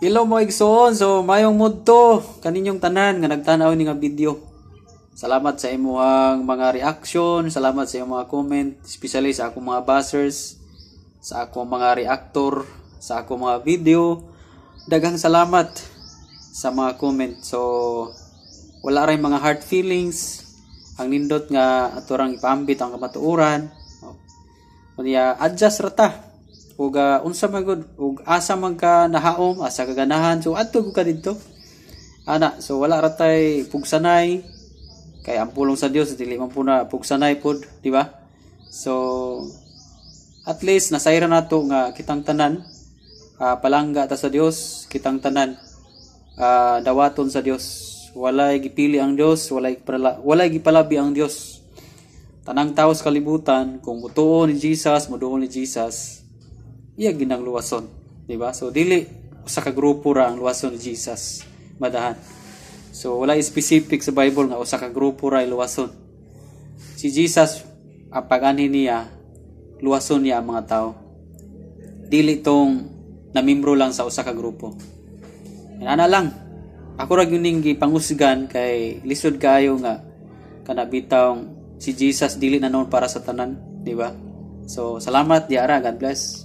Hello, mga igsoon. So mayong mudto kaninyong tanan nga nagtan-aw ni nga video. Salamat sa imuhang mga reaction, salamat sa imong mga comment, especially sa akong mga bashers, sa akong mga reactor, sa akong mga video. Daghang salamat sa mga comment. So wala ray mga hard feelings. Ang nindot nga ato rang ipaambit ang kamatuoran. Unya adjust ra ta ug unsa man gud ug asa man ka nahaom, asa ka ganahan, so adto gud ka didto ana. So wala ra tay pugsanay kay ang pulong sa Dios dili man po na pugsanay pod, di ba? So at least nasayran nato nga kitang tanan palangga ta sa Dios, kitang tanan dawaton sa Dios. Walay gipili ang Dios, walay gipalabi ang Dios. Tanang tao sa kalibutan, kung mutuo ni Jesus, muduol ni Jesus, iya ginang luwason, di ba? So dili usa ka grupo ra ang luwason ni Jesus madahan. So wala specific sa Bible nga usa ka grupo ra luwason. Si Jesus, ang pag-anhi niya, luwason niya ang mga tao. Dili tong namimbro lang sa usa ka grupo. Ana lang. Ako ra gyud ning gipangusgan kay lisod kaayo nga kana bitawng si Jesus dili na noon para sa tanan, di ba? So salamat diara, God bless.